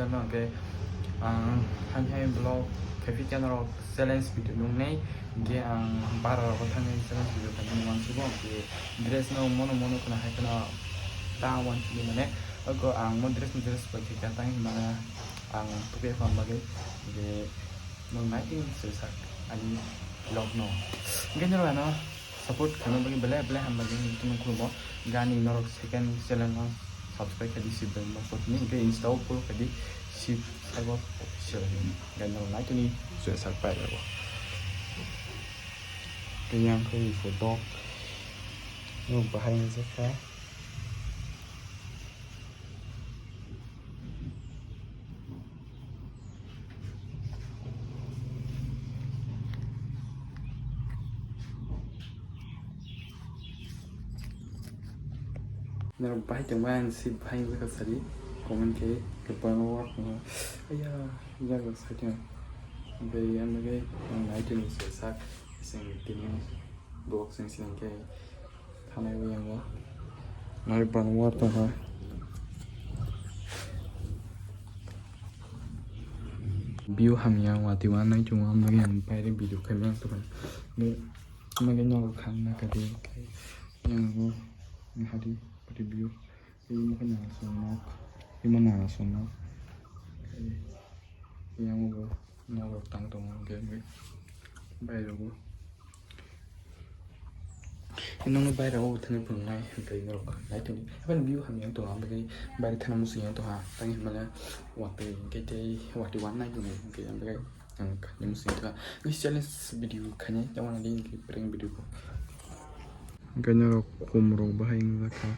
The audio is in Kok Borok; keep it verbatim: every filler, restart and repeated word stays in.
Hwnkhe ang hai hai vlog khaiphi khe norok challenge video nuknai, hwnkhe ang bara rogo thangwi challenge video khaina muiya sigo, hwnkhe dress no mono mono khwna hai khwna ta wansidi mane, oko ang mo dress no dress bai khe kha tang hwnmano ang tukuya kha bagwi, hwnkhe nwng nai tini se sak ani vlog no, hwnkhe norok ano support khaina bagwi belai belai hambai nini tini khulumo, gani norok second channel no subscribe khaidi sibeng ma potni, hwnkhe Insta o follow khaidi Shiv Sagar Official hinwi. Hwnkhe norok nai tini se sak pai lago. Tini ang khe photo no bahai wngjakha. Norok bahai tongbai ang si bahai wngkha sadi comment khe kwbangma work tongo. Aiya, yago sadi ang. Hwnkhe yang bagwi ang nai tini se sak sing tini. Bok sing sing khe thanai wi yango. Nai ban war tongkha. View hamya wati wan nai chungo, ang bagwi ang paire video khaimya tongkha. Ang bagwi nogo khang na kadi. Yango hadi pati view. Imo khe nang song nok. Imo nang song nok. Yango bo. Norok tang tongo hwnkhe, hwnkhe bairego. Nokni bairego bo thangwi phunuknai hwnkhe norok nai tongdi. Haphano view hamya wng tongo, ang bagwi baire thangna muchung ya wng tongkha. Tangwi hwnmano watwi hwnkhe tei watwi wan nai tongdi hwnkhe, ang bagwi ang khaina muchung ya wng tongkha. Nokni challenge video khainai tamo nadi hwnkhe prank video bo. Hwnkhe norok khumrok bahai wngjakha.